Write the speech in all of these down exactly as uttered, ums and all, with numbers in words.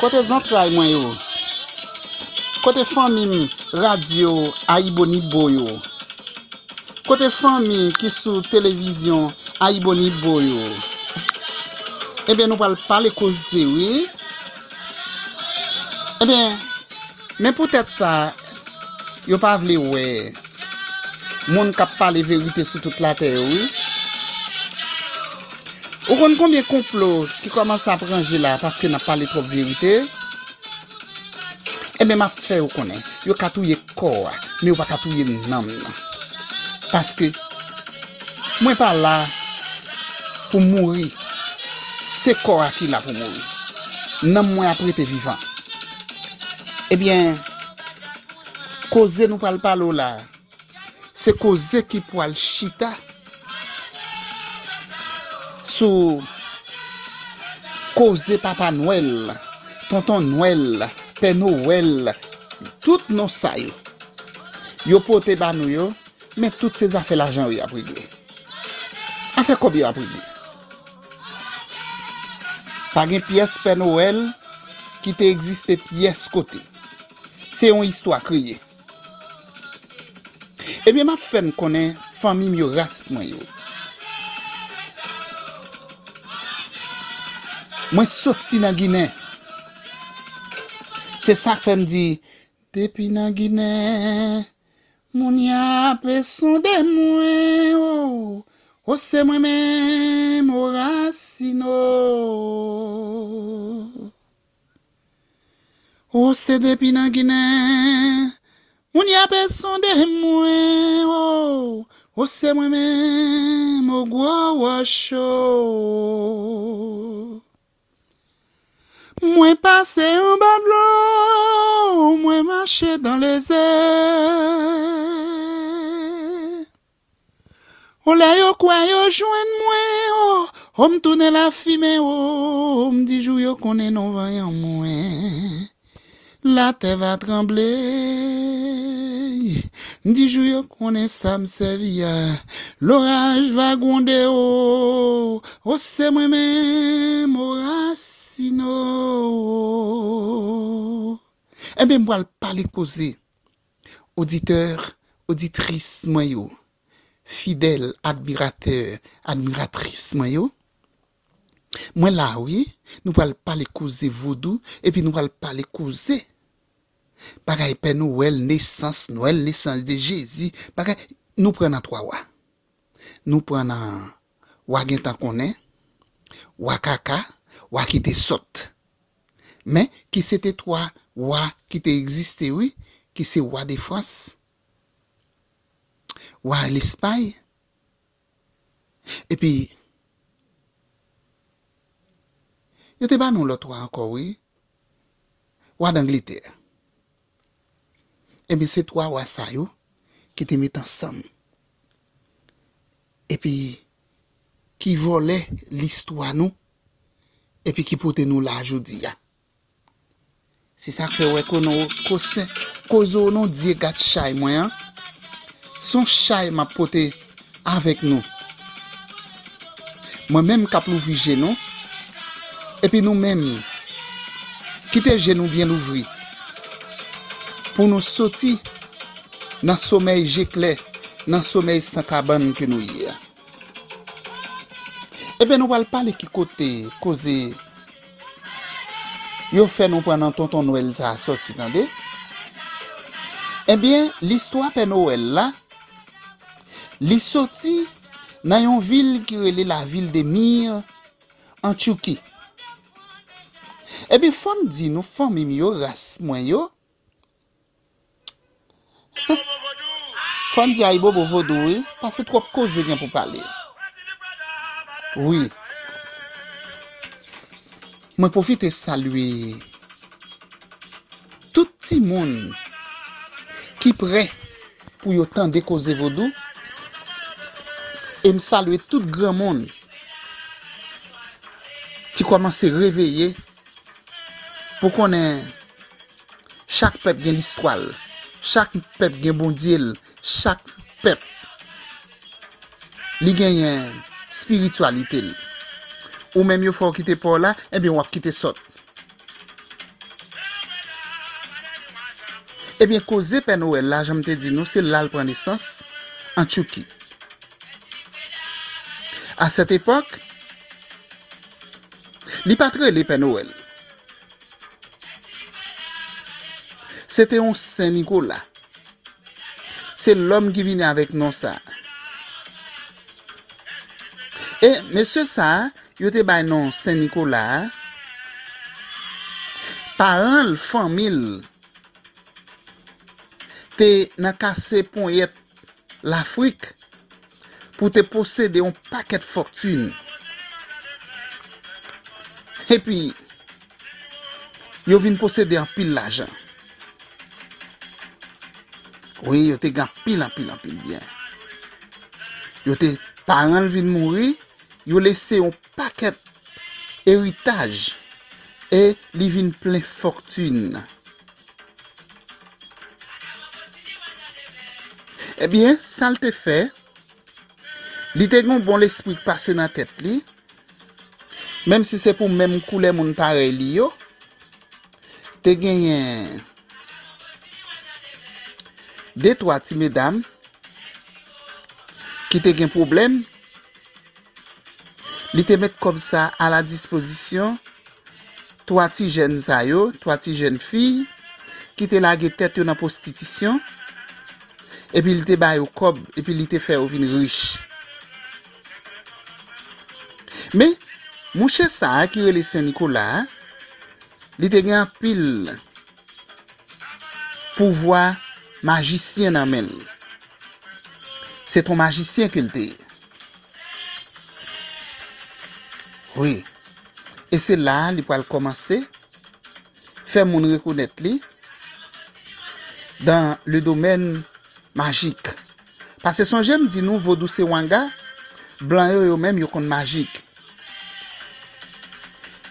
Kote zantray mwen yo? Kote fanmi m radyo Ayibonibo yo? Kote fanmi ki sou televizyon Ayibonibo yo? Ebyen, nou pral pale koze, wi. Ebyen, men poutèt sa, yo pa vle wè moun k ap pale verite sou tout latè yo, wi. Ou konn konbyen konplo ki kòmanse ap ranje la paske n ap pale twòp verite? Ebyen, m ap fè yo konnen, yo ka touye kò a, men yo pa ka touye nanm nan. Paske mwen pa la pou mouri. Se kò a ki la pou mouri. Nanm mwen ap rete vivan. Ebyen, koze nou pral pale w la, se koze ki pral chita sou koze Papa Nwèl, Tonton Nwèl, Pè Nowèl, tout non sa yo. Yo pote ba nou yo, men tout se zafè lajan yo y ap regle. Afè kòb yo y ap regle. Pa gen pyès Pè Nowèl ki te egziste pyès kote. Se yon istwa kreye. Ebyen, m ap fè n konnen fanmi m yo, ras mwen yo. Mwen soti nan Ginen. Se sa k fè m di, depi nan Ginen, moun y ap sonde mwen, o, o se mwen menm, o Rasino. O se depi nan Ginen, moun y ap sonde mwen, o, o se mwen menm, o gwo wòch, o. Mwen pase anba dlo, mwen mache dan lezè. O lè yo kwè yo jwenn mwen, o, o m tounen lafimen, o, m di jou yo konnen non vanyan mwen. Latè va tranble, m di jou yo konnen sa m sèvi a. Loraj va gwonde, o, o se mwen menm, o Rasino. Ebyen, m pral pale koze. Oditè, oditris mwen yo, fidèl admiratè, admiratris mwen yo, mwen la wi, nou pral pale koze vodou, epi nou pral pale koze bagay Pè Nwèl, nesans, Nwèl, nesans de Jezi, bagay, nou pran nan twa wa. Nou pran nan wa gentan konnen, wa kaka, wa ki te sòt. Men ki se te twa wa ki te egziste, wi, ki se wa de Frans, wa Lespay, epi yo te ba nou lòt wa ankò, wi, wa Dangletè. Ebyen, se twa wa sa yo ki te met ansanm, epi ki vòlè listwa nou, epi ki pote nou la jodi a. Se sa k fè w wè koze w, koze w non Dye gad chay mwen an. Se yon chay m ap pote avèk nou. Mwen menm k ap louvri je nou, epi nou menm, kite je nou byen louvri pou nou soti nan somèy je klè, nan somèy san kabann ke nou ye a. Ebyen, nou pral pale ki kote koze yo fè nou pran nan Tonton Nwèl sa a sòti, tande. Ebyen, listwa Pè Nowèl la, li soti nan yon vil ki rele lavil de Mir, an Tchouki. Ebyen, fò m di nou, fanmi m yo, ras mwen yo, fò n di Ayibobo Vodou, wi, paske twòp koze gen pou pale. Wi. Mwen pwofite salye tout timoun ki prè pou yo tande koze vodou, e m salye tout granmoun ki kòmanse reveye pou konnen chak pèp gen listwa l, chak pèp gen Bondye l, chak pèp li genyen espirityalite l. Ou menm yo fè w kite pa w la, ebyen w ap kite sòt. Ebyen, koze Pè Nwèl la, jan m te di nou, se la l pran nesans, an Tchouki. À cette époque, li pa t rele Pè Nwèl. Se te yon Sen Nikola. Se lòm ki vini avèk non sa a. E mesye sa a, yo te bay non Sen Nikola a, paran l, fanmi l, te nan kase ponyèt Lafrik pou te posede yon pakèt fòtin. Epi, yo vin posede anpil lajan. Wi, yo te gen anpil, anpil, anpil byen. Yo te, paran l vin mouri, yo lese yon pakèt eritaj e li vin plen fòtin. Ebyen, sa l te fè, li te gen yon bon lespri k pase nan tèt li, menm si se pou menm koulè moun parèy li yo, te genyen de twa ti medam ki te gen pwoblèm, li te met kòb sa a la dispozisyon twa ti jèn sa yo, twa ti jèn fi ki te lage tèt yo nan pwostitisyon, epi li te ba yo kòb, epi li te fè yo vin rich. Men, mouche sa a ki rele Sen Nikola a, li te gen anpil pouvwa majisyen nan men l. Se t on majisyen ke l te ye. Wi. E se la a li pral kòmanse fè moun rekonèt li dans le domaine magique. Paske sonje m di nou, vodou se wanga, blan yo, yo menm, yo konn majik.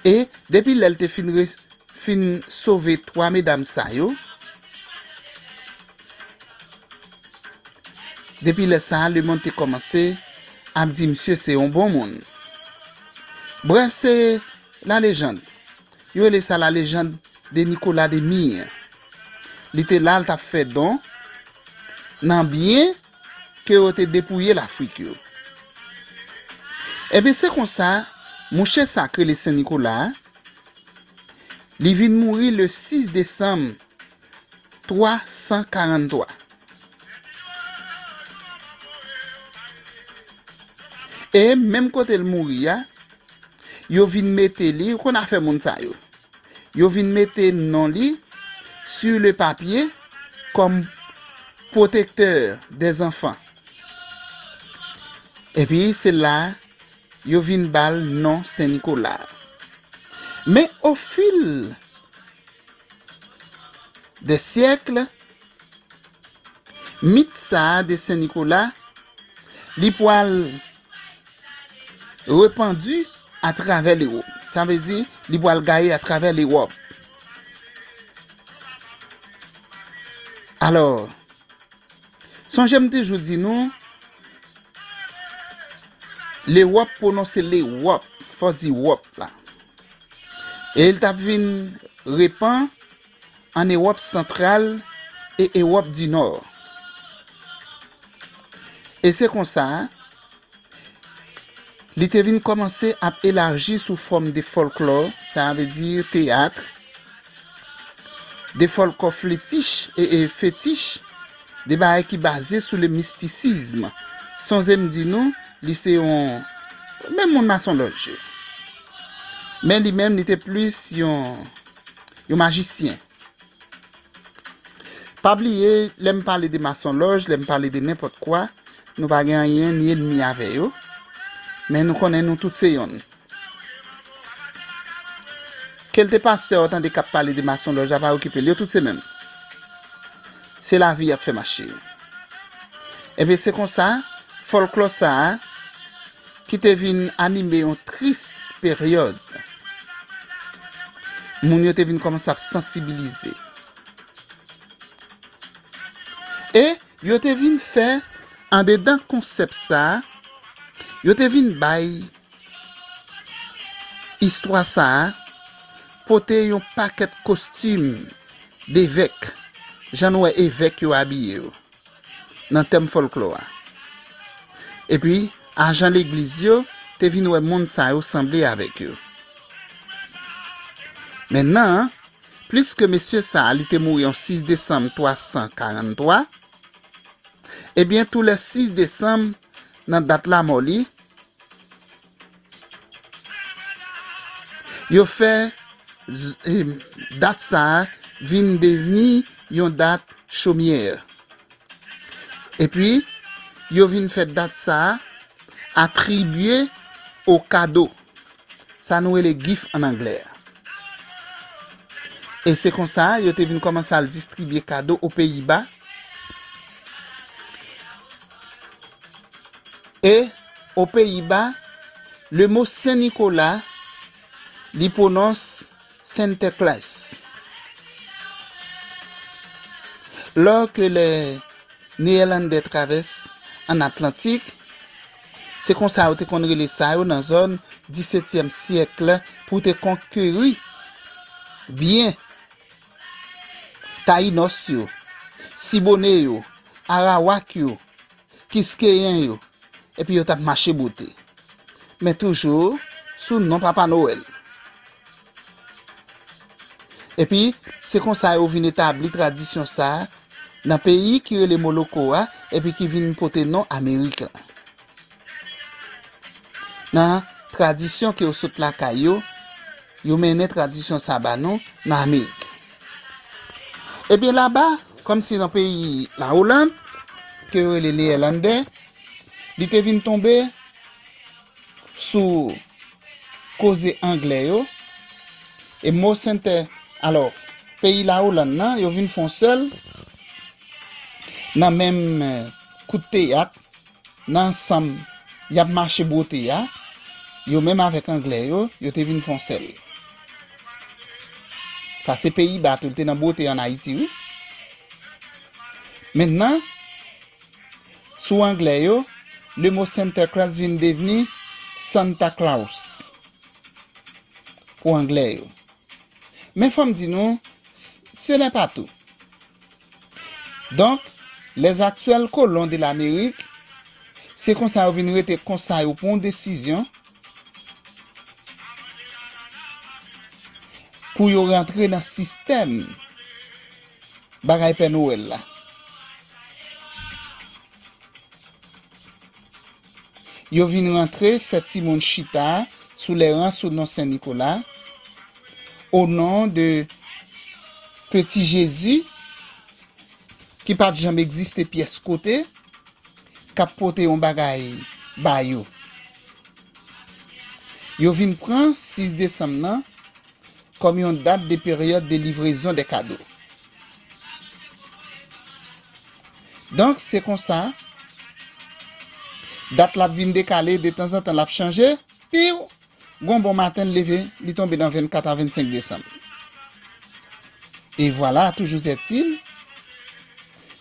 E depi lè l te fin re-, fin sove twa medam sa yo, depi lè sa a, lemonn te kòmanse ap di misye se yon bon moun. Brèf, se la légende. Yo rele sa la légende de Nicolas de Myre. Li te la, l t ap fè don nan byen ke yo te depouye Lafrik yo. Ebyen, se konsa, mouche sa k rele Sen Nikola a, li vin mouri le sis desanm twa san karanntwa. E menm kote l mouri a, yo vin mete li, ou konn afè moun sa yo. Yo vin mete non li sur le papier comme protecteur des enfants. Epi se la yo vin ba l non Sen Nikola. Men au fil des siècles, mit sa a de Sen Nikola, li pral repandi atravè Lewòp. Sa vle di, li pral gaye atravè Lewòp. Alò, sonje m toujou di nou, Lewòp pwononse Lewòp, fò di wòp la. E l t ap vin repan an Ewòp santral e Ewòp di Nò. E se konsa, li te vin kòmanse ap elaji sou fòm de fòlklò, sa vle di teyat, de fòlklò fletich e, e fetich, de bagay ki baze sou le mistisizm. Sonje m di nou, li se yon, menm moun masonlòj yo. Men li menm, li te plis yon, yon majisyen. Pa bliye, lè m pale de masonlòj, lè m pale de nenpòt kwa, nou pa gen anyen ni enmi avè yo. Men nou konnen nou tout se yonn. Ke l te pastè w tande k ap pale de masonlòj la, pa okipe l, yo tout se menm. Se lavi y ap fè mache. Ebyen, se konsa, fòlklò sa a, ki te vin anime yon tris peryòd, moun yo te vin kòmanse ap sansibilize. E yo te vin fè, andedan konsèp sa a, yo te vin bay istwa sa a pote yon pakèt kostim devèk. jan nou wè evèk yo abiye yo nan tèm fòlklò a. Epi, ajan legliz yo te vin wè moun sa yo sanble avèk yo. Mentnan, piske mesye sa a, li te mouri yon sis desanm twa san karanntwa, ebyen, tou lè sis desanm, nan dat lamò li, yo fè z- em, dat sa a vin devni yon dat chomyè. Epi, yo vin fè dat sa a atribye o kado. Sa nou rele gift ann anglè a. E se konsa, yo te vin kòmanse al distribye kado o Peyiba. E o Peyiba, le mo Sen Nikola, li pwononse Sinterklaas. Lò ke lè Neyèlandè travès an Atlantik, se konsa yo te konn rele sa yo nan zòn disetyèm syèk la pou te konkeri byen Tayinòs yo, Sibone yo, Arawak yo, Kiskeyen yo, epi yo t ap mache bote. Men toujou sou non Papa Nowèl. Epi, se konsa yo vin etabli tradisyon sa a nan peyi ki rele Moloko a, epi ki vin pote non Amerik la. Nan tradisyon ke yo sot lakay yo, yo mennen tradisyon sa ba nou nan Amerik. Ebyen laba, kòmsi nan peyi Lawoland, ke yo rele Neyèlandè, li te vin tonbe sou koze anglè yo, e mo sentè, alò, peyi Lawoland nan, yo vin fè yon sèl nan menm, eh, kout teyat, nan ansanm y ap mache bwote a, yo menm avèk anglè yo, yo te vin fè yon sèl. Paske Peyiba tou, li te nan bwote ann Ayiti, wi. Mentnan, sou anglè yo, le mo Santa Claus vin devni Santa Claus pou anglè yo. Men fò m di nou, ce n'est pas tout. Donk, les actuels colons de l'Amérique, se konsa yo vin rete konsa, yo pran yon desizyon pou yo rantre nan sistèm bagay Pè Nowèl la. Yo vin rantre, fè timoun chita sou lè ran sou non Sen Nikola, o non de Peti Jezi, ki pa t janm egziste pyès kote, k ap pote yon bagay ba yo. Yo vin pran sis desanm nan kòm yon dat de peryòd de livrezon de kado. Donk, se konsa, dat la ap vin dekale, detanzantan l ap chanje, piw, gon bon maten l leve, li tonbe nan vennkat a vennsenk desanm. E vwala, toujours est-il,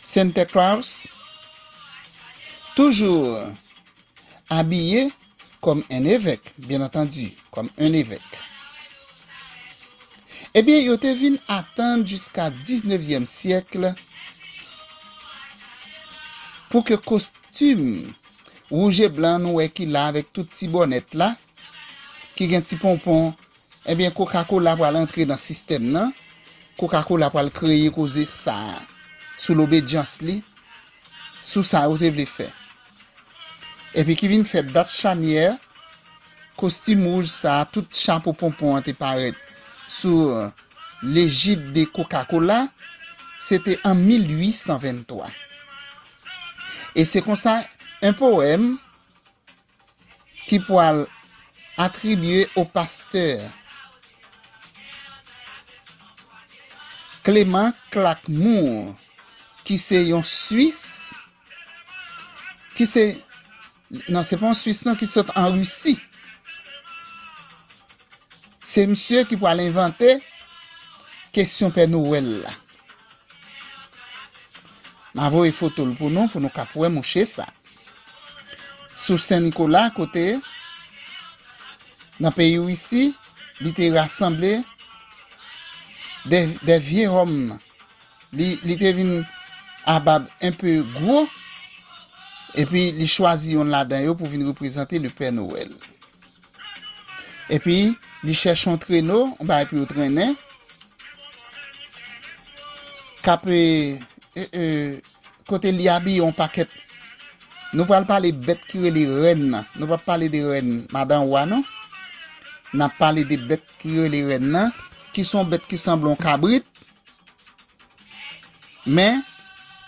Santa Claus, toujours abiye kòm un évêque, bien entendu, kòm un évêque. Ebyen, yo te vin atann jiska diznevyèm syèk pou ke kostim wouj e blan nou wè ki la avèk tout ti bònèt la, ki gen ti ponpon, ebyen, Coca-Cola pral antre nan sistèm nan. Coca-Cola pral kreye koze sa a sou lobedyans li, sou sa yo te vle fè. Epi ki vin fè dat chanyè, kostim wouj sa a, tout chapo ponpon an te parèt sou lejid de Coca-Cola, se te an mil uit san venntwa. E se konsa, un poème ki pral atribye o pastè Clément Clark Moore, ki se yon Swis, ki se, non, se pa yon Swis, non, ki sot an Risi. Se misye ki pral envante kesyon Pè Nowèl la. M a voye foto l pou nou, pou nou kap wè mouche sa. Sou Sen Nikola, kote, nan peyi Risi, li te rasanble de, de vye òm Li, li te vin a bab enpe gwo, epi li chwazi yonn ladan yo pou vin reprezante le Pè Nowèl. Epi, li chèche yon treno, yon bagay pou yo trennen, k ap, e, e, e, kote li abiye yon pakèt. Nou pral pale bèt ki rele rèn nan. Nou p ap pale de rèn madan wa, non. N ap pale de bèt ki rele rèn nan, ki se yon bèt ki sanble yon kabrit, men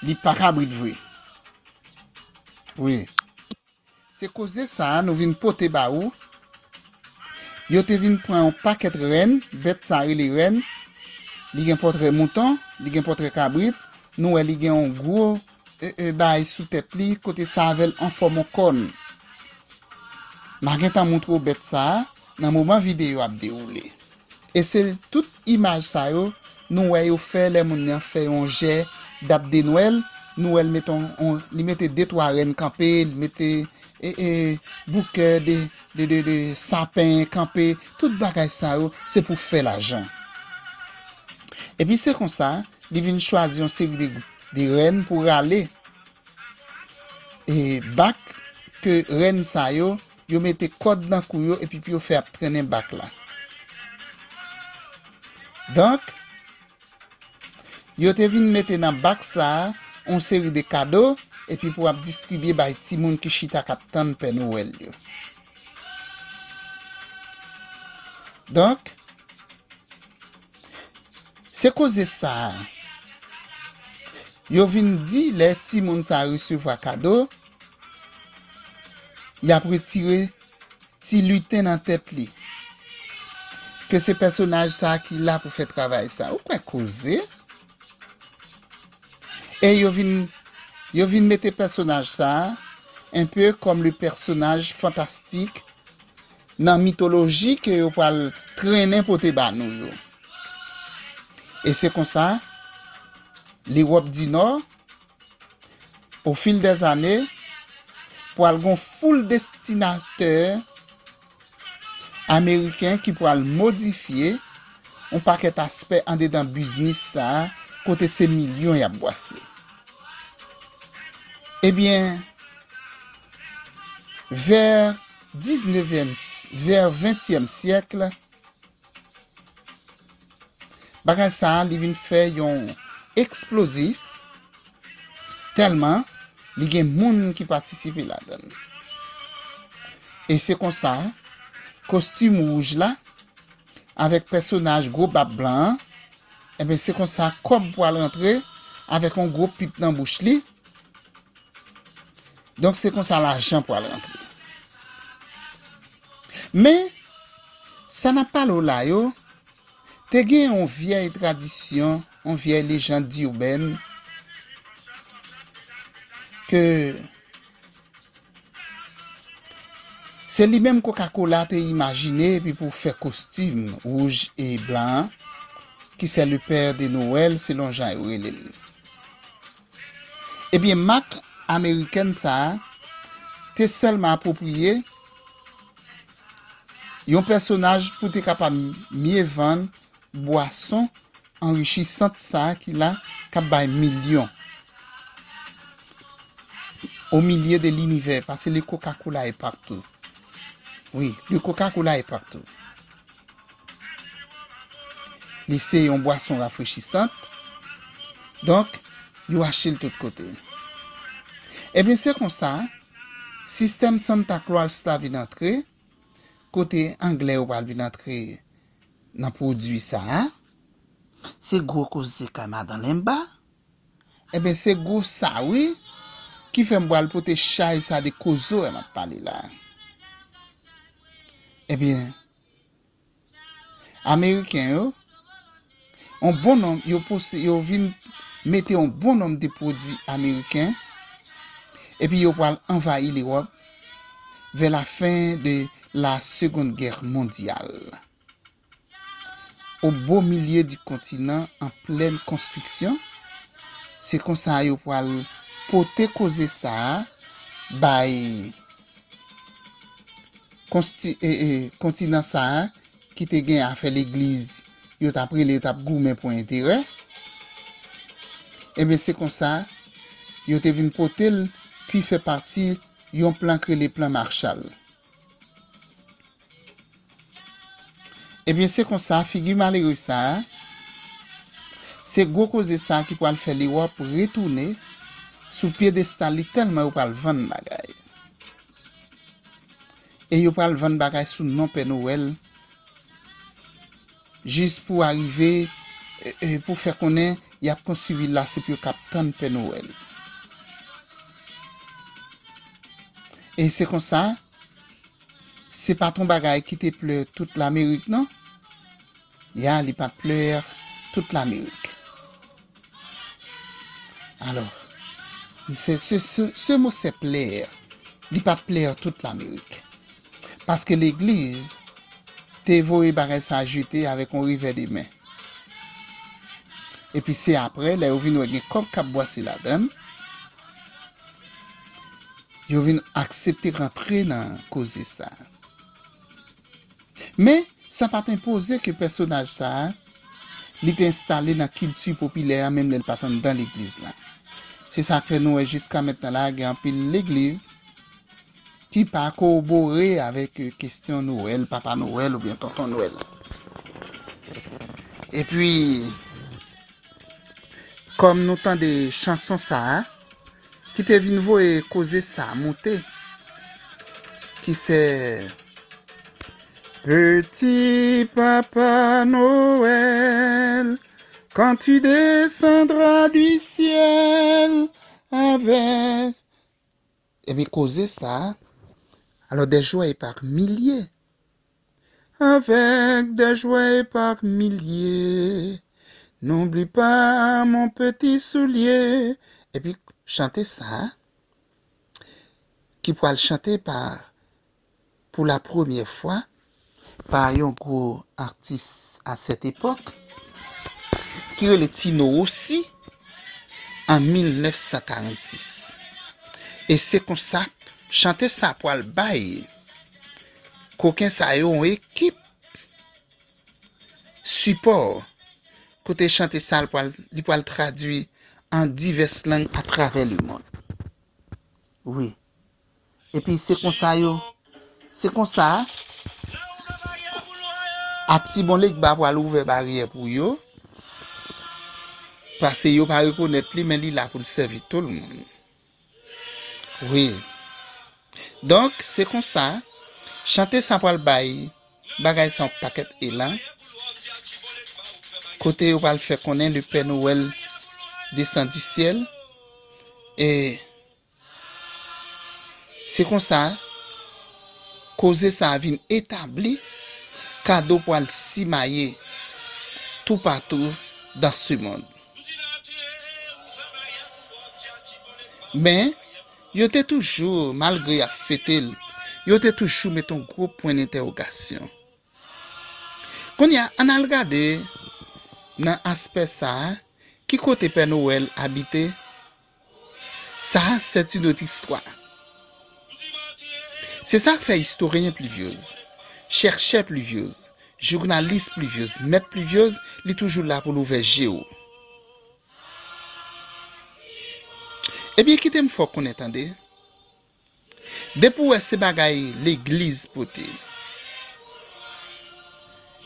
li pa kabrit vre. Wi. Se koze sa a nou vin pote ba ou. Yo te vin pran yon pakèt rèn, bèt sa a rele rèn. Li gen pòtrè mouton, li gen pòtrè kabrit. Nou wè li gen yon gwo, e, e, bagay sou tèt li, kote sa avè l an fòm yon kòn. M a gentan montre w bèt sa a nan moman videyo ap dewoule. E se tout imaj sa yo, nou wè yo fè lè moun nan fè yon jè dab de Nwèl, nou wè l mete on, on, li mete de twa rèn kanpe, li mete, e, e, boukè de, de, de, de sapen kanpe, tout bagay sa yo, se pou fè lajan. Epi se konsa, li vin chwazi yon seri de, de rèn pou rale, e, bak ke rèn sa yo, yo mete kòd nan kou yo epi pou yo fè ap trennen bak la. Donk, yo te vin mete nan bak sa a yon seri de kado epi pou ap distribye bay timoun ki chita k ap tann Pè Nowèl yo. Donk, se koze sa a. Yo vin di lè timoun sa a resevwa kado, y ap retire ti liten nan tèt li. Ke se pèsonaj sa a ki la pou fè travay sa. Ou kwè koze? E yo vin, yo vin mete pèsonaj sa a enpe kòm le pèsonaj fantastik nan mitoloji ke yo pral trennen pote ba nou yo. E se konsa, Lewòp di Nò, o fil dè zane, pral gon foul destinatè ameriken ki pral modifye yon pakèt aspè andedan biznis sa a, kote se milyon y ap bwase. Ebyen, vè diznevèm, vè ventyèm syèk, bagay sa a, li vin fè yon eksplozif, tèlman li gen moun ki patisipe ladan l. E se konsa, kostim wouj la, avèk pèsonaj gwo bab blan an, enben, se konsa kòb pral rantre avèk yon gwo pip nan bouch li. Donk, se konsa lajan pral rantre. Men, sa n ap pale w la yo, te gen yon vyèy tradisyon, yon vyèy lejand ibèn ke se li menm Coca-Cola te imajine epi pou fè kostim wouj e blan an, ki se le Père de Noël, selon jan yo rele l. Ebyen, mak amerikèn sa a te sèlman apwopriye yon pèsonaj pou te kapab mye vann bwason anrichisant sa a ki la, k ap bay milyon. Au milieu de l'univers, paske le Coca-Cola est partout. Wi, le Coca-Cola est partout. Li se yon bwason rafrechisant. Donk, yo achte l tout kote. Ebyen, se konsa, sistèm Santa Claus la vin antre, kote anglè yo pral vin antre nan pwodui sa a. Se gwo koze kay madan Lenba. Ebyen, se gwo sa, wi, ki fè m pral pote chay sa de kozo m ap pale la. Ebyen, Ameriken yo, yon bon nonb, yo pose, yo vin mete yon bon nonb de pwodui ameriken, epi yo pral anvayi Lewòp vers la fin de la Seconde Guerre mondiale. Au beau milieu du continent, en pleine construction, se konsa yo pral pote koze sa a bay konsti-, e, e, kontinan sa a ki te gen afè legliz, yo t ap rele, yo t ap goumen pou enterè. Ebyen, se konsa, yo te vin pote l, ki fè pati yon plan k rele Plan Marshall. Ebyen, se konsa, figi malere sa a, se gwo koze sa a ki pral fè Lewòp retounen sou pyedestal li tèlman yo pral vann bagay. E yo pral vann bagay sou non Pè Nowèl, jis pou arive, e, e, pou fè konnen y ap konstwi vil la, se pou yo k ap tann Pè Nowèl. E se konsa, se pa t yon bagay ki te plè tout Lamerik, non. Ya, li pa t plè tout Lamerik. Alò, se, se, se, se mo se plè, li pa t plè tout Lamerik. Paske legliz te voye bagay sa jete avèk yon revè de men. Epi se apre, lè yo vin wè gen kòb k ap bwase ladan l, yo vin aksepte rantre nan koze sa. Men, sa pa t enpoze ke pèsonaj sa a, li te enstale nan kilti popilè a, menm lè l pa t anndan legliz la. Se sa k fè nou wè jiska mentnan la, gen anpil legliz ki pa kowobore avèk, e, kesyon Nwèl, Papa Nwèl oubyen Tonton Nwèl. Epi, kòm nou tande chanson sa a, ki te vin voye koze sa a monte, ki se Petit Papa Noël, quand tu descendras du ciel avec. Ebyen, koze sa a, alors des joies par milliers, avec des joies par milliers, n'oublie pas mon petit soulier. Epi, chante sa a, ki pral chante pa, pou la premyè fwa, pa yon gwo atis a sèt epòk, ki rele Tino Rossi, an mil nèf san karannsis. E se konsa, chante sa pral bay koken sa yo yon ekip sipò, kote chante sa l pral, li pral tradui an divès lang atravè lemonn. Wi. Epi se konsa yo, se konsa, Atibonlegba pral ouvè baryè pou yo, paske yo pa rekonèt li, men li la pou l sèvi tout moun. Wi. Donk, se konsa, chante sa pral bay bagay sa yon pakèt elan, kote yo pral fè konnen le Père Noël descend du ciel, e se konsa, koze sa a vin etabli, kado pral simaye toupatou dans ce monde. Men, yo te toujou, malgre y ap fete l, yo te toujou met yon gwo pwen entèwogasyon. Kounye a, ann al gade nan aspè sa a, ki kote Pè Nowèl abite? Sa a, c'est une autre histoire. Se sa k fè istoryen Pluviose, chèchè Pluviose, jounalis Pluviose, mèt Pluviose, li toujou la pou l ouvè je w. Ebyen, kite m fè w konnen, tande. Depi w wè se bagay legliz pote,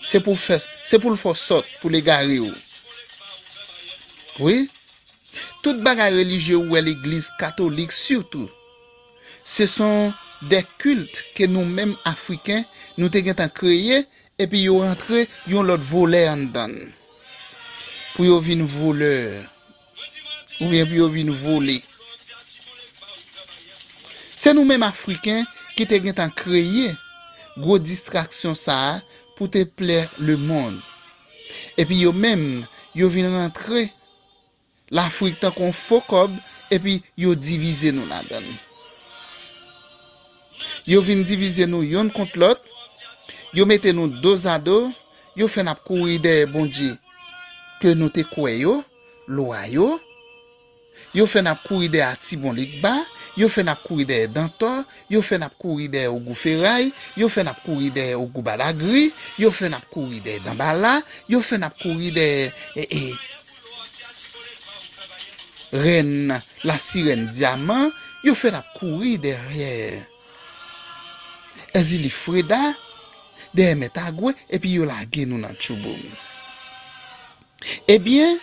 se pou fè, se pou l fè w sòt, pou l egare w. Wi. Tout bagay relijye ou wè legliz katolik sitou, se son de kilt ke nou menm Afriken, nou te gentan kreye, epi yo rantre yon lòt volè anndan l. Pou yo vin volè. Oubyen pou yo vin vole. Se nou menm Afriken ki te gentan kreye gwo distraksyon sa a pou te plè lemonn. Epi yo menm, yo vin rantre Lafrik tankou yon fo kòb, epi yo divize nou ladan l. Yo vin divize nou yonn kont lòt, yo mete nou dozado, yo fè n ap kouri dèyè Bondye ke nou te kwè yo, lwa yo, yo fè n ap kouri dèyè Atibonlikba, yo fè n ap kouri dèyè Dantò, yo fè n ap kouri dèyè Ogou Feray, yo fè n ap kouri dèyè Ogou Badagri, yo fè n ap kouri dèyè Danbala, yo fè n ap kouri dèyè, e, e, rèn, lasirèn dyaman, yo fèt ap kouri dèyè Èzili Freda, dèyè Mèt Agwe, epi yo lage nou nan tchouboum. Ebyen,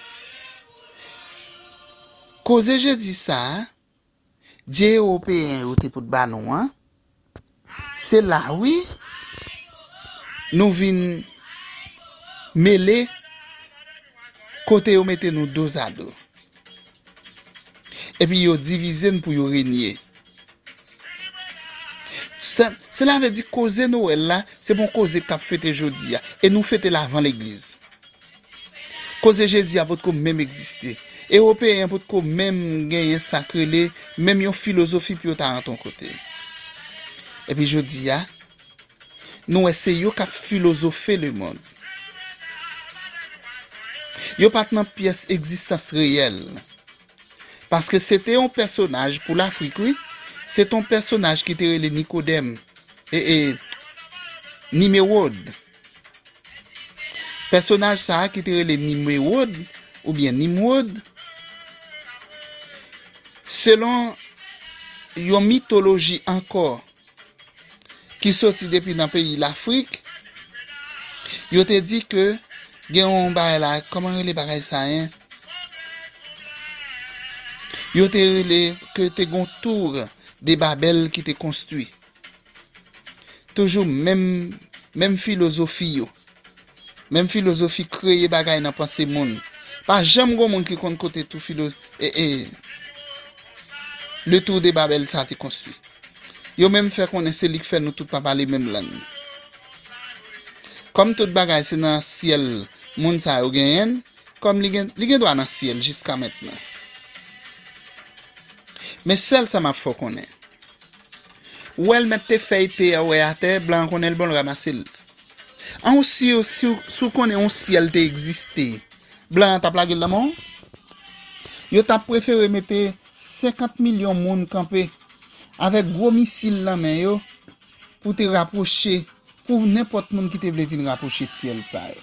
koze Jezi sa a, Dye ewopeyen yo te pot ba nou an, se la wi, nou vin mele kote yo mete nou dozado. Epi yo divize n pou yo renye. Se, sela vle di koze Nwèl la, se pa yon koze k ap fete jodi a. E nou fete l avan legliz. Koze Jezi a potko menm egziste. Ewopeyen an potko menm genyen sa k rele menm yon filozofi pou yo ta rantre yon kote. Epi jodi a, nou wè se yo k ap filozofe lemonn. Yo pa t nan pyès egzistans reyèl. Paske se te yon pèsonaj pou Lafrik, wi. Se te yon pèsonaj ki te rele Nikodèm, e, e, Nimewòd. Pèsonaj sa a ki te rele Nimewòd, oubyen Nimwòd, selon yon mitoloji ankò, ki soti depi nan peyi Lafrik, yo te di ke gen yon bagay la, kòman rele bagay sa a? Yo te rele ke te gon tour de Babèl ki te konstwi. Toujou menm, menm filozofi yo. Menm filozofi kreye bagay nan panse moun. Pa janm gon moun ki konn kote tou filo, e, e, le tour de Babèl sa te konstwi. Yo menm fè konnen se li k fè nou tout pa pale menm lang. Kòm tout bagay se nan syèl moun sa yo genyen l, kòm li gen, li gen dwa nan syèl jiska mentnan. Men sèl sa m ap fè w konnen. Ou wè l mèt te fèy te a wè atè, blan an konnen l bon l ranmase l. An ou si, si, si w konnen yon syèl te egziste, blan an t ap lage l nan men w? Yo t ap prefere mete senkant milyon moun kanpe avèk gwo misil nan men yo pou te rapwoche, pou nenpòt moun ki te vle vin rapwoche syèl sa yo.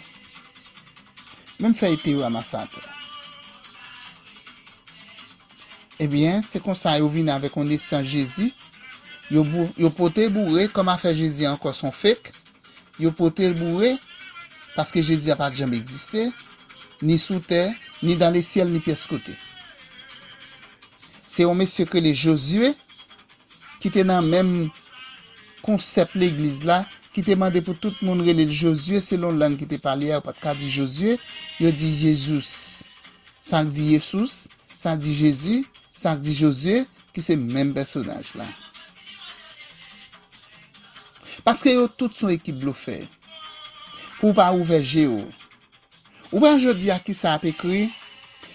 Menm fèy te yo ranmase atè. Ebyen, se konsa yo vini avèk yon nesans Jezi. Yo bou-, yo pote boure, kòm afè Jezi ankò se yon fake. Yo pote l boure, paske Jezi a pa t janm egziste, ni sou tè, ni dan lesyèl, ni pyès kote. Se yon mesye k rele Jozye, ki te nan menm konsèp legliz la, ki te mande pou tout moun rele l Jozye selon lang ki te pale a, yo pa t ka di Jozye, yo di Jesus. Sa k di Yesus, sa k di Jezi, sa k di Jozye, ki se menm pèsonaj la. Paske yo tout se yon ekip blofè. Pou w pa ouvè je w. Ou pa jodi a kisa y ap ekri,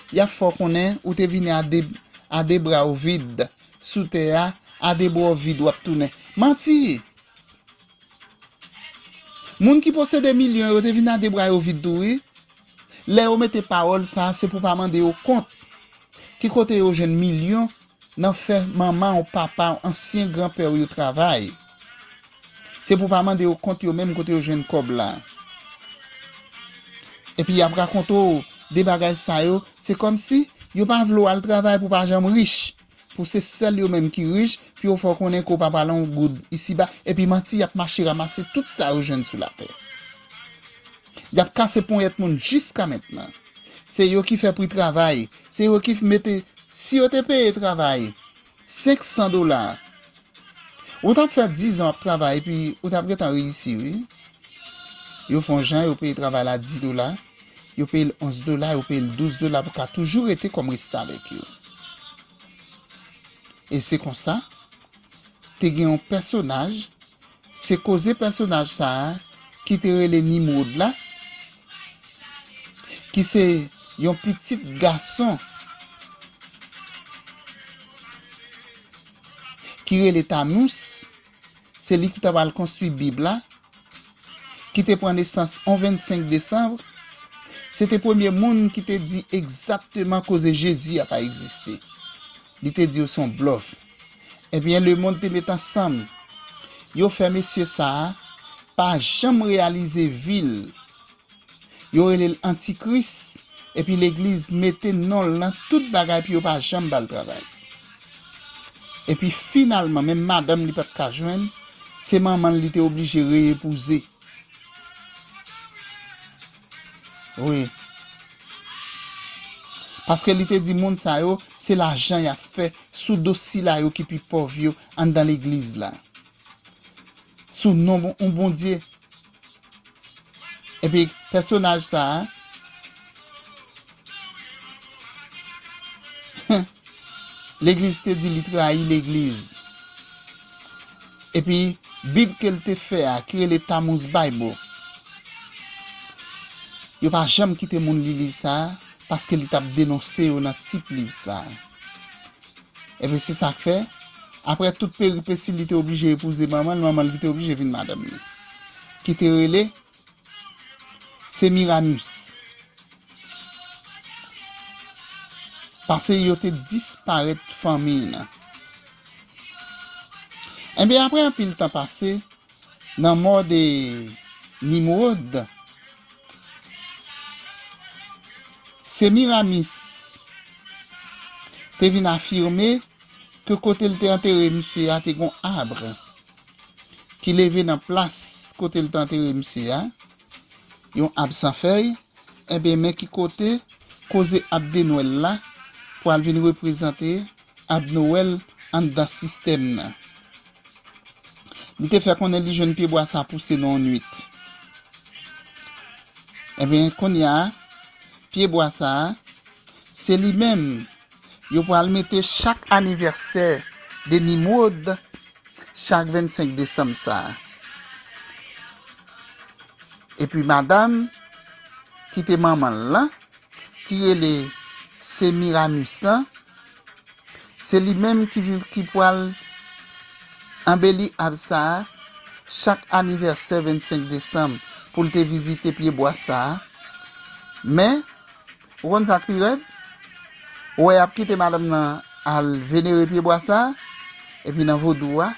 y ap fè w konnen ou te vini a de, a de bra w vid sou tè a, a de bra w vid w ap tounen. Manti! Moun ki posede milyon yo te vin a de bra yo vid tou wi. Lè yo mete pawòl sa a, se pou pa mande yo kont. Ki kote yo jwenn milyon nan fè manman w, papa w, ansyen granpè w yo travay? Se pou pa mande yo kont yo menm kote yo jwenn kòb la. Epi y ap rakonte w de bagay sa yo, se kòmsi yo pa vle w al travay pou w pa janm rich. Pou se sèl yo menm ki rich, pou yo fè w konnen ke w pa pral yon goud isiba, epi manti y ap mache ranmase tout sa yo jwenn sou latè. Y ap kase ponyèt moun jiska mentnan. Se yo ki fè pri travay, se yo ki mete, si yo te peye travay senk san dola, ou t ap fè diz an w ap travay, epi ou t ap gentan reyisi, wi. Yo fè yon jan, yo peye travay la dis dola, yo peye l onz dola, yo peye l douz dola pou ka toujou rete kòm restavèk yo. E se konsa, te gen yon pèsonaj, se koze pèsonaj sa a ki te rele Nimwod la, ki se yon pitit gason ki rele Tamous, se li ki ta pral konstwi Bib la, ki te pran nesans yon vennsenk desanm, se te premye moun ki te di egzakteman koze Jezi a pa egziste. Li te di yo se yon blòf. Ebyen, lemonn te met ansanm. Yo fè mesye sa a pa janm reyalize vi l. Yo rele l Antikris, Epi legliz mete non l nan tout bagay pou yo pa janm ba l travay. Epi finalman, menm madanm li pa t ka jwenn, se manman l li te oblije reyepouze. Wi. Paske li te di moun sa yo, se lajan y ap fè sou do sila yo ki pi pòv yo anndan legliz la. Sou non yon Bondye. Epi pèsonaj sa a, legliz te di li trayi legliz. Epi Bib ke l te fè a, ki rele Tammuz Bible, yo pa janm kite moun li liv sa a, paske li t ap denonse yo nan tit liv sa a. Epi se sa k fè, apre tout peripesi, li te oblije epouze manman l, manman l ki te oblije vin madanm li, ki te rele Semiramis. Pase yo te disparèt fanmi nan. Enben, apre anpil tan pase, nan mò de Nimwod, Semiramis te vin afime ke kote l te antere misye a te gon ab ki leve nan plas kote l te antere misye a, yon ab san fèy, enben men ki kote koze ab de Nwèl la pral vin reprezante ab Nwèl anndan sistèm nan. Li te fè konnen li jwenn pyebwa sa pouse nan yon nwit. Enben, kounye a, pyebwa sa a, se li menm yo pral mete chak anivèsè de Nimwod, chak vennsenk desanm sa a. Epi madanm ki te manman l lan, ki rele Semiramis lan, se li menm ki, ki pral anbeli ab sa a chak anivèsè vennsenk desanm pou l te vizite pyebwa sa a. Men, ou konn sa k pi rèd? Ou wè y ap kite madanm nan al venere pyebwa sa a, epi nan vodou a,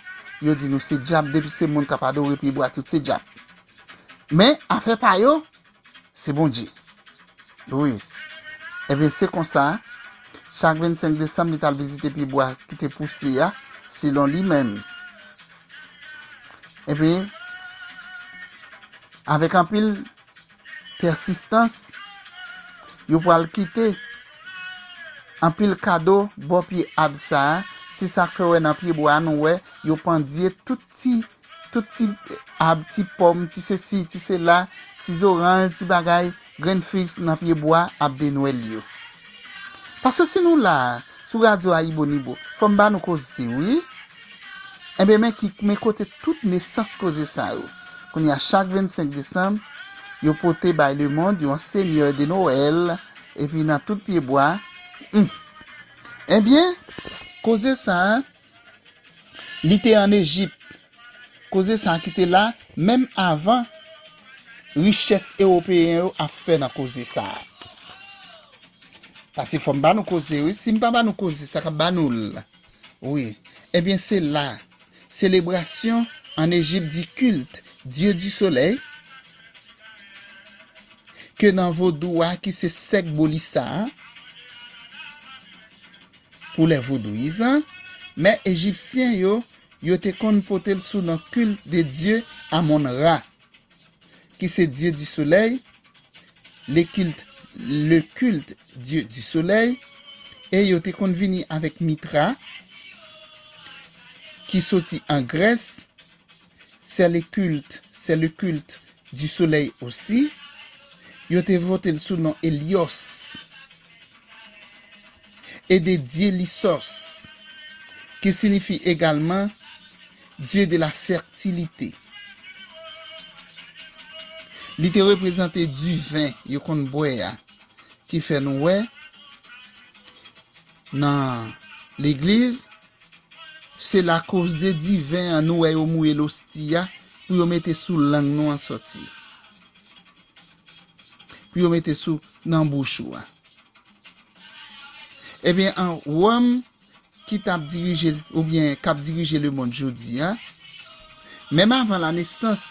yo di nou se dyab, depi se moun k ap adore pyebwa, tout se dyab. Men, afè pa yo, se Bondye. Wi. Ebyen, se konsa, chak vennsenk desanm, li t al vizite pyebwa ki te pouse a, selon li menm. Ebyen, avèk anpil pèsistans, yo pral kite anpil kado bò pye ab sa a. Se sa k fè w wè nan pyebwa a, nou wè, yo pandye tout ti, tout ti ab, ti pòm, ti sesi, ti sela, ti zoranj, ti bagay, grenn fig nan pyebwa ab de Nwèl yo. Paske si nou la a, sou radyo Ayibonyibo, fò m ba nou koze, wi. Enben, men ki, men kote tout nesans koze sa yo. Kounye a, chak vennsenk desanm, yo pote bay lemonn yon Seigneur de Noël, epi nan tout pyebwa, hmm. Ebyen, koze sa a, li te ann Ejip. Koze sa a ki te la, menm avan richès ewopeyen yo ap fè nan koze sa a. Paske fò m ba nou koze, wi. Si m pa ba nou koze, sa k ap ba nou l. Wi. Ebyen, se la, selebrasyon ann Ejip di culte dieu du soleil, ke nan vodou a, ki se sèk Bolisa a, pour les vodouisants, men ejipsyen yo, yo te konn pote l sou non culte de dieu Amon Ra, ki se dieu du soleil, le culte, le culte dieu du soleil, e yo te konn vini avèk Mitra, ki soti an Grès, c'est le culte, c'est le culte du soleil aussi. Yo te vote l sou non Helios e de Dionysos, ki siyifi egalman Dieu de la fertilité. Li te reprezante diven yo konn bwè a, ki fè nou wè nan legliz, se la koze diven an, nou wè yo mouye losti a pou yo mete sou lang nou an sòti. Pou yo mete sou nan bouch ou a. Ebyen, an Wòm ki t ap dirije, oubyen k ap dirije lemonn jodi a, menm avan la nesans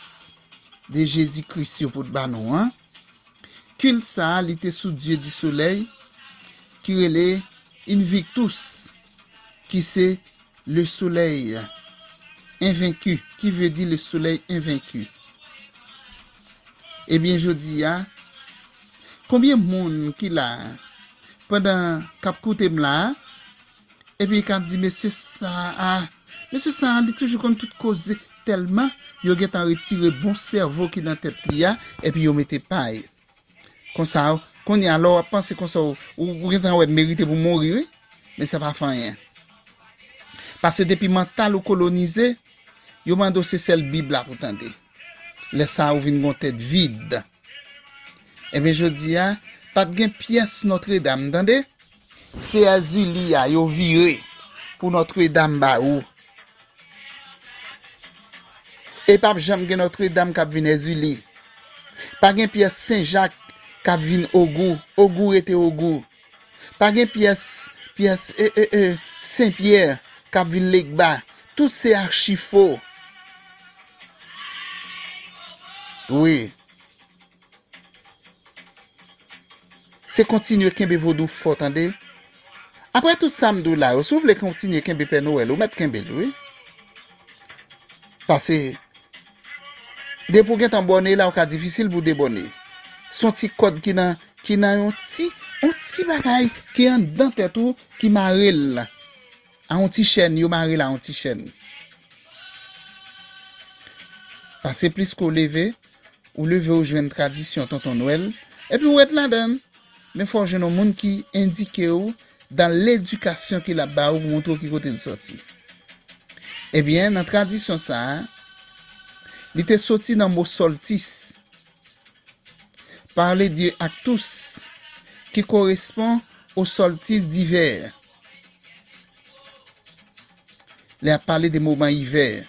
de Jezi Kris yo pot ba nou an, Kilt sa a, li te sou dye di solèy, ki rele Invictus, ki se le soleil invaincu, ki vle di le soleil invaincu. Ebyen, jodi a, konbyen moun ki la a, pandan k ap koute m la a, epi k ap di, "Mesye sa a, mesye sa a, li toujou konn tout koze," tèlman yo gentan retire bon sèvo ki nan tèt li a, epi yo mete pay. Konsa, kounye a, lè w ap panse konsa, ou, ou, ou gentan wè merite pou mouri, wi. Men sa pa fè anyen. Paske depi mantal ou kolonize, yo mande w se sèl Bib la pou tande. Lè sa a, ou vin gon tèt vid. Ebyen, jodi a, pa t gen pyès Nòtredam, tande? Se Èzili a yo vire pou Nòtredam ba ou. E p ap janm gen Nòtredam k ap vin Èzili. Pa gen pyès Sen Jak k ap vin Ogou. Ogou rete Ogou. Pa gen pyès, pyès, e, e, e, Sen Pyè k ap vin Legba. Tout se achi fo. Wi. Se kontinye kenbe vodou fò, tande. Apre tout sa m di w la yo, si w vle kontinye kenbe Pè Nwèl, ou mèt kenbe l, wi. Paske, depi w gentan bòne la, ou ka difisil pou w debòne. Se yon ti kòd ki nan, ki nan yon ti, yon ti bagay ki anndan tèt ou ki mare l. A yon ti chèn, yo mare l a yon ti chèn. Paske plis ke w leve, ou leve ou jwenn tradisyon Tonton Nwèl, epi ou ret ladan l. Men fò w jwenn yon moun ki endike w dan ledikasyon ke l ap ba ou pou montre w ki kote l sòti. Ebyen, nan tradisyon sa a, li te soti nan mo solstice, par le dieu Arcturus, ki korespon o solstice d'hiver. Lè y ap pale de moman ivè.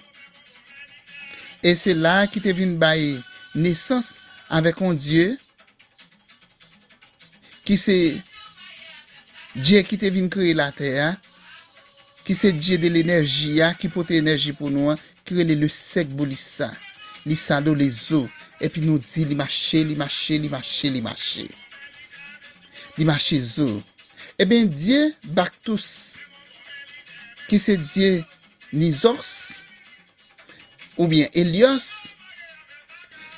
E se la a ki te vin bay nesans avèk yon dye ki se Dye ki te vin kreye latè a, ki se Dye de lenèji a, ki pote enèji pou nou an, ki rele le sèk bou lisa. Lisa do lezo. Epi nou di li mache, li mache, li mache, li mache. Li mache zo. Ebyen, Dye Baktous, ki se Dye Nizòs, oubyen Elyòs,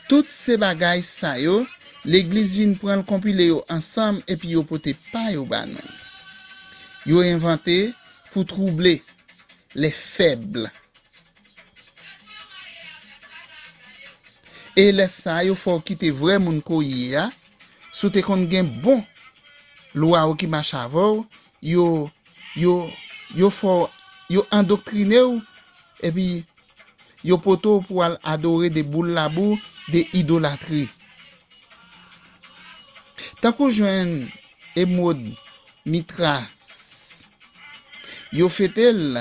tout se bagay sa yo, legliz vin pran l, konpile yo ansanm, epi yo pote pa yo ba nou. Yo envante pou twouble les faibles. E lè sa a, yo fè w kite vrè moun ke w ye a. Si w te konn gen bon lwa w ki mache avè w, yo, yo, yo fè w, yo andoktrine w, epi yo pote w pou w al adore de boul labou, de idolatri. Tankou jwenn emwod Mitras. Yo fete l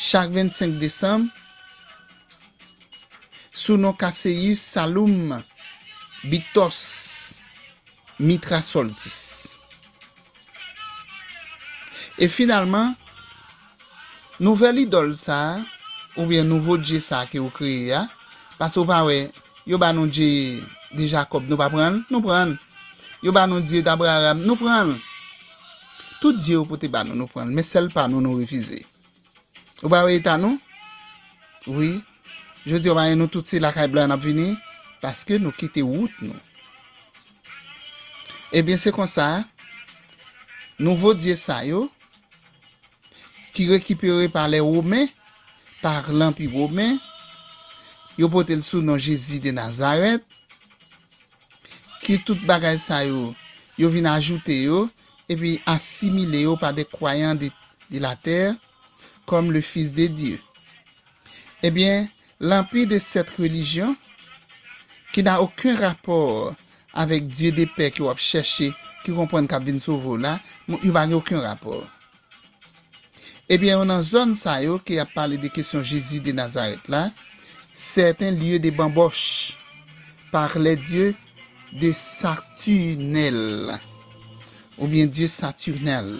chak vennsenk desanm sou non Cassius Salum Bictos Mithrasoltis. E finalman, nouvèl idòl sa a, oubyen nouvo dye sa a ke w kreye a, paske w pa wè, yo ba nou dye de Jakòb, nou pa pran l? Nou pran l. Yo ba nou dye d'Abraham, nou pran l. Tout dye yo pote ba nou, nou pran l. Men sèl pa nou, nou refize. Ou pa wè eta nou? Wi. Jodi a, w pa wè nou tout se lakay blan n ap vini, paske nou kite wout nou. Ebyen, se konsa, nouvo dye sa yo, ki rekipere pa lè Women, pa lanpi women, yo pote l sou non Jezi de Nazarèt, ki tout bagay sa yo, yo vin ajoute yo, epi asimile yo pa de kwayan de, de la terre, comme le Fils de Dieu. Ebyen, lanpi de cette religion, qui n'a aucun rapport avec Dieu de paix ke w ap chèche, ki konprann k ap vin sove w la, yo pa gen okenn rapò. Ebyen, yo nan zòn sa yo ke y ap pale de kesyon Jezi de Nazarèt la, certains lieux de bamboche par les dieux de Saturnales, oubyen dye Saturnal.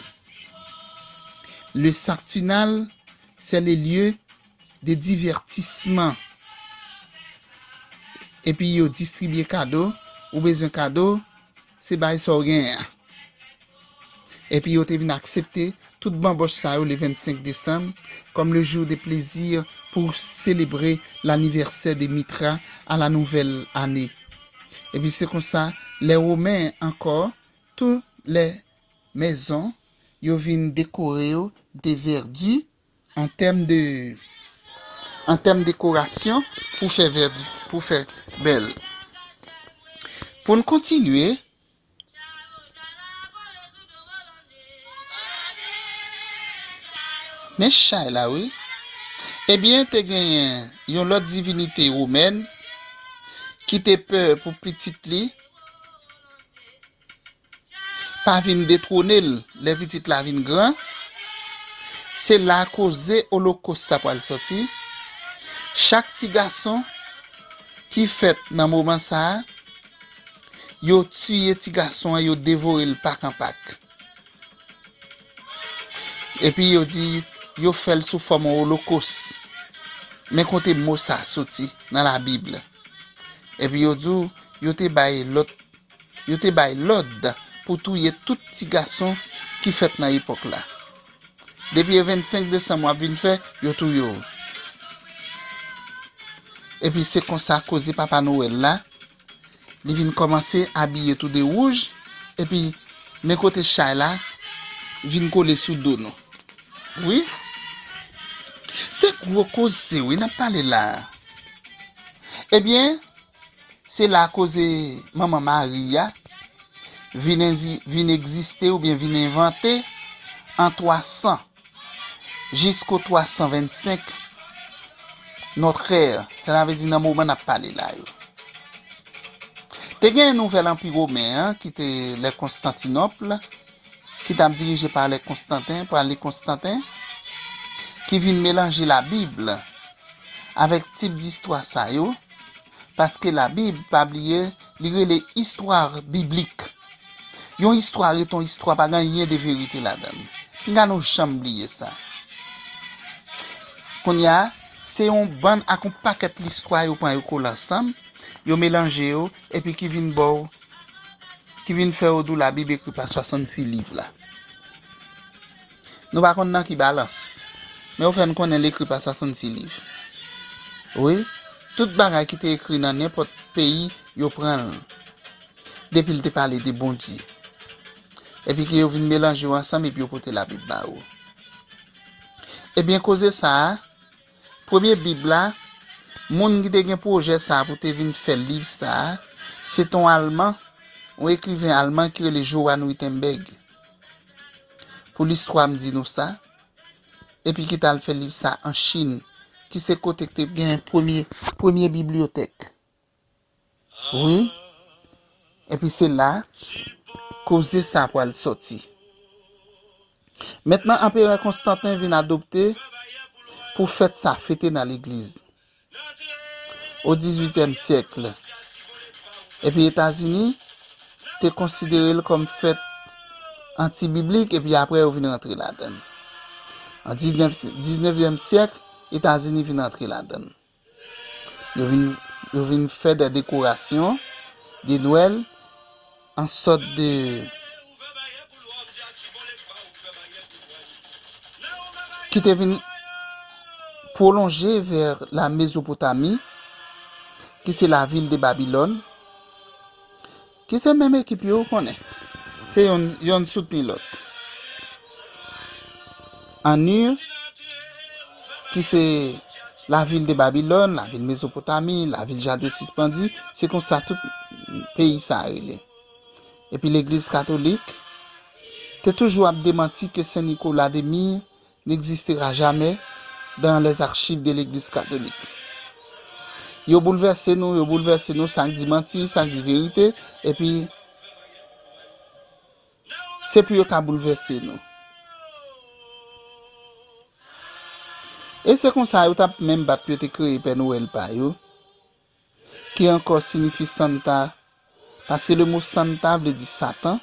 Le Saturnal, c'est le lieu de divertissement. Epi yo distribye kado ou bezwen kado, se bay sa w genyen an. Epi yo te vin aksepte tout banbòch sa yo le vennsenk desanm kòm le jour de plaisir pour célébrer l'anniversaire de Mithra à la nouvelle année. Epi se konsa, les Romains encore, toutes les maisons, yo vin dekore yo de vèdi an tèm de, an tèm dekorasyon pou fè vèdi, pou fè bèl. Pou n kontinye, men chay la wi. Ebyen, te genyen yon lòt divinite womèn ki te pè pou pitit li pa vin detwone l lè pitit la vin gran. Se la koze olokòs la pral sòti. Chak ti gason ki fèt nan moman sa a, yo tiye ti gason an, yo devore l pak an pak. Epi yo di, yo fè l sou fòm yon olokòs. Men kote mo sa a soti nan Labib. Epi yo di w, yo te bay lòt, yo te bay lòd pou touye tout ti gason ki fèt nan epòk la. Depi e vennsenk desanm w ap vin fè, yo touye w. Epi se konsa koze Papa Nwèl la, li vin kòmanse abiye toude wouj, epi men kote chay la vin kole sou do nou. Wi. Se gwo koze, wi, n ap pale la a. Ebyen, se la koze Manman Mari a vin enzi-, vin egziste oubyen vin envante an twa san jisko twa san vennsenk notre ère, sa vle di nan moman n ap pale la yo. Te gen nouvèl anpi women an ki te lè Konstantinòp, ki t ap dirije pa lè Konstanten, pa lè Konstanten, ki vin melanje Labib avèk tip distwa sa yo, paske Labib, pa bliye, li rele istwa biblik. Yon istwa ret yon istwa, pa gen anyen de verite ladan l. Pinga nou janm bliye sa. Kounye a, se yon bann ak yon pakèt listwa yo pran yo kole ansanm, yo melanje yo, epi ki vin ba w, ki vin fè yo di w Labib ekri pa swasannsis liv la. Nou pa konn nan ki balans, men yo fè n konnen l ekri pa swasannsis liv. Wi, tout bagay ki te ekri nan nenpòt peyi, yo pran l. Depi l te pale de Bondye. Epi ke yo vin melanje yo ansanm epi yo pote Labib ba yo. Ebyen, koze sa a, premye Bib la, moun ki te gen pwojè sa a pou te vin fè liv sa a, se t on Alman, yon ekriven alman ki rele Johann Wittenberg. Pou listwa m di nou sa, epi ki t al fè liv sa an Chin, ki se kote k te gen premye, premye bibliyotèk. Wi. Epi se la koze sa pral sòti. Mentnan, Anperè Konstanten vin adopte pou fèt sa fete nan legliz o dizuityèm syèk. Epi Etazini te konsidere l kòm fèt antibiblik, epi apre yo vin rantre ladan l. An diznèf, diznevyèm syèk, Etazini vin rantre ladan l. Yo vin, yo vin fè de dekorasyon de Nwèl, an sòt de, ki te vin pwolonje vè la Mezopotami, ki se lavil de Babilòn, ki se menm ekip yo, ou konnen. Se yonn, yonn soutni lòt. An Ur, ki se lavil de Babilòn, lavil Mezopotami, lavil jaden sispandi, se konsa tout peyi sa a rele. Epi legliz katolik te toujou ap demanti ke Sen Nikola de Mir n'existera jamais dans les archives de l'Église catholique. Yo boulvèse nou, yo boulvèse nou, sa k di manti, sa k di verite, epi se pou yo ka boulvèse nou. E se konsa yo t ap menm bat pou yo te kreye Pè Nwèl pa yo, ki ankò siyifi Santa, paske le mo Santa vle di Satan.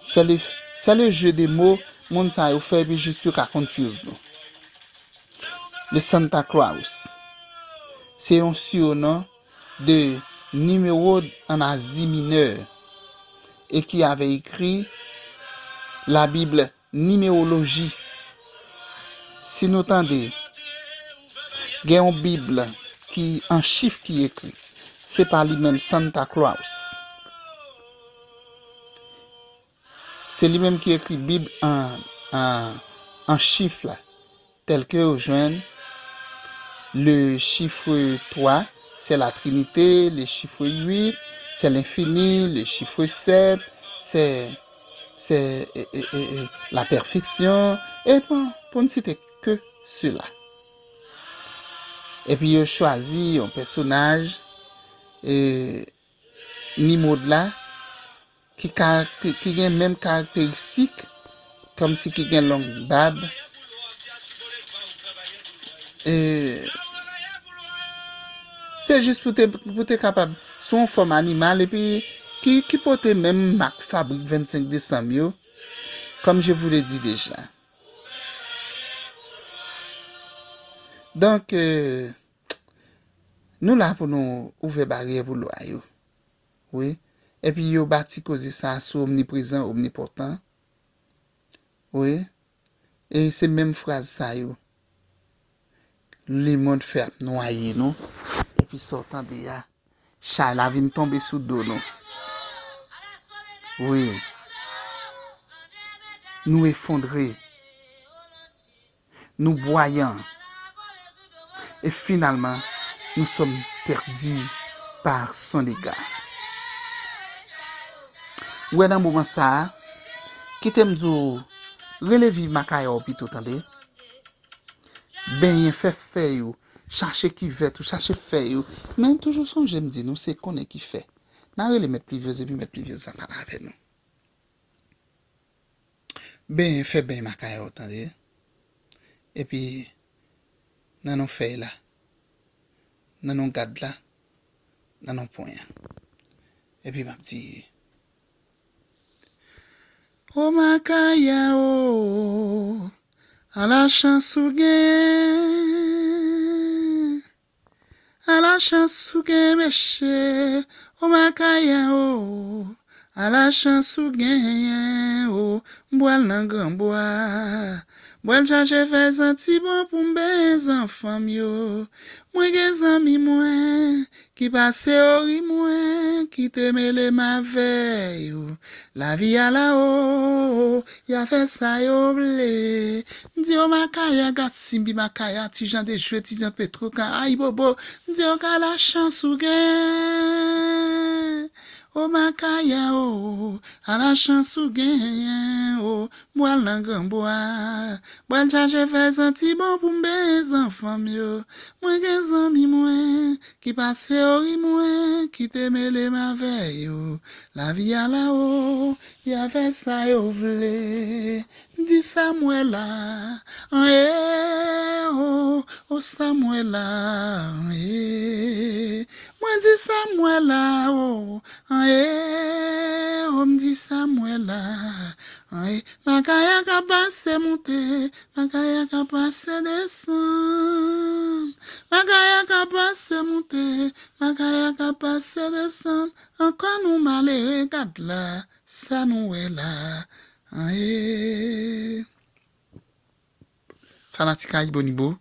Se le, se le jeu de mots moun sa yo fè epi jis yo ka confuse nou. Le Santa Claus, se yon surnom de Nimewod an Azi Minè, e ki avè ekri La Bible Nimewoloji. Si nou tande, gen yon Bib ki an chif ki ekri. Se pa li menm Santa Claus. Se li menm ki ekri Bib an, an, an chif la. Tel ke ou jwenn le chiffre trois, c'est la Trinité, le chiffre huit, c'est l'infini, le chiffre sept, c'est, c'est, e, e, e, e, la perfection, e bon, pou n site ke sila. Epi yo chwazi yon pèsonaj, e, Nimwod la, ki karakte-, ki gen menm karakteristik, kòmsi ki gen long bab. E, se jis pou te, pou te kapab, sou yon fòm animal, epi ki, ki pote menm mak fabrik vennsenk desanm yo, comme je vous l'ai dit déjà. Donk, e, nou la pou nou ouvè baryè pou lwa yo. Wi. Epi yo bati koze sa a sou omniprezan, omnipotan. Wi. E se menm fraz sa yo. Lemonn fè ap nwaye nou. Epi sa w tande a, chay la vin tonbe sou do nou. Wi. Nou efondre. Nou bwayan. E finalman, nous sommes perdus par son dégât. Ou wè nan moman sa a, kite m di w, rele viv makaya w pito, tande. Benyen, fè fèy ou, chache kivèt ou, chache fèy ou. Men toujou sonje m di nou, se konnen ki fè. N a rele mèt plivyez epi mèt plivyez va pale avè nou. Ben, fè ben makaya w, tande. Epi, nan non fèy la, nan non gad la, nan non pwen an. Epi m ap di, o makaya o, ala chans ou gen. Ala chans ou gen mesye, o makaya o. Ala chans ou genyen o, m pral nan gran bwa. M pral chache fèy santi bon pou m benyen zanfan m yo. Mwen gen zanmi mwen ki pase ori mwen, ki te mele m avè yo. Lavi a la o, y a fè sa yo vle. M di yo makaya, gad Simbi makaya, ti jan de jwe, ti jan petro, ka ayibobo. M di yo ka la chans ou gen. O makaya o, a la chans ou genyen o. M pral nan gran bwa. M pral chache fèy santi bon pou m benyen zanfan m yo. Mwen gen zanmi mwen ki pase ori mwen, ki te mele m avè yo. Lavi a la o, y a fè sa yo vle. M di sa m wè la, an e o, o sa m wè la, an e. Mwen di sa m wè la o, an e o, m di sa m wè la, an e. Makaya ka pase moute, makaya ka pase desann. Makaya ka pase moute, makaya ka pase desann. Ankò nou malere, gad la, sa nou wè la, an e. Fanatik Ayibonibo,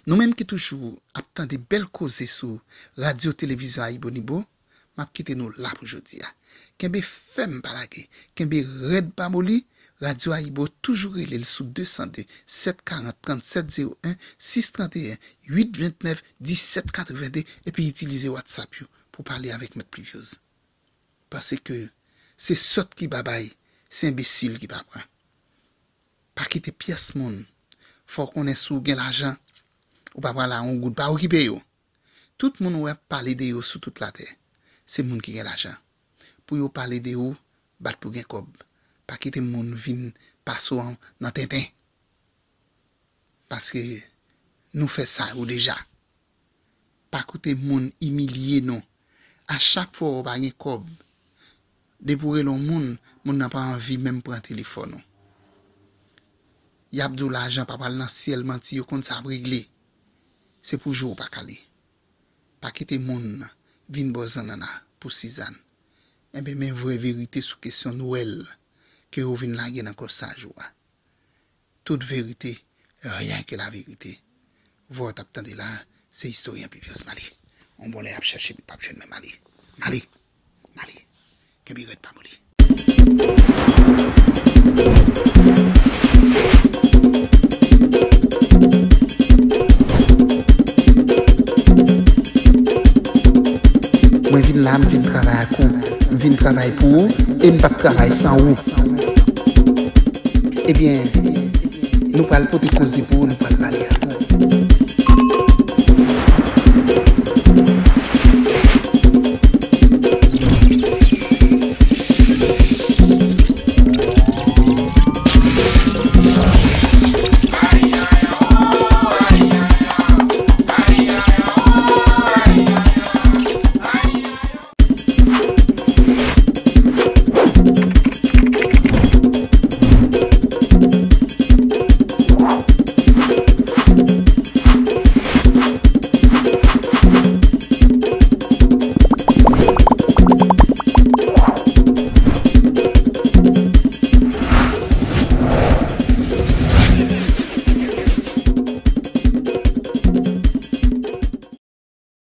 nou menm ki toujou ap tande bèl koze sou radyo televizyon Ayibonibo, m ap kite nou la pou jodi a. Kenbe fèm pa lage, kenbe rèd pa moli, Radyo Ayibo toujou rele l sou de san de, sèt karant, trannsèt zewo en, sis tranteyen, uit vennèf, disèt katrevenn de, epi itilize WhatsApp yo pou pale avèk Mèt Plivyez. Paske se sòt ki babay, se enbesil ki pa pran. Pa kite pyès moun fè w konnen si w gen lajan, ou pa pral a yon goud, pa okipe yo. Tout moun ou wè ap pale de yo sou tout latè, se moun ki gen lajan. Pou yo pale de ou, bat pou gen kòb. Pa kite moun vin pase w nan tenten. Paske nou fè sa yo deja. Pa koute moun imilye nou. A chak fwa w pa gen kòb, depi w rele yon moun, moun nan pa anvi menm pran telefòn ou. Y ap di w lajan pa pral nan syèl, manti, yo konn sa ap regle. Se pou jou w pa kale. Pa kite moun vin bò zannanna pou Sizàn. Enben, men vrè verite sou kesyon Nwèl ke yo vin lage nan kòsaj ou a. Tout verite, rien que la vérité. Vwa w t ap tande la, se istoryen Pivyòs Mali. On bon lè y ap chèche, li p ap jwenn, men Mali. Mali. Mali. Kenbe rèd, pa moli. Mwen vin la, m vin travay ak ou. M vin travay pou ou, e m p ap travay san ou. Ebyen, nou pral pote koze pou ou, nou pral pale ak ou.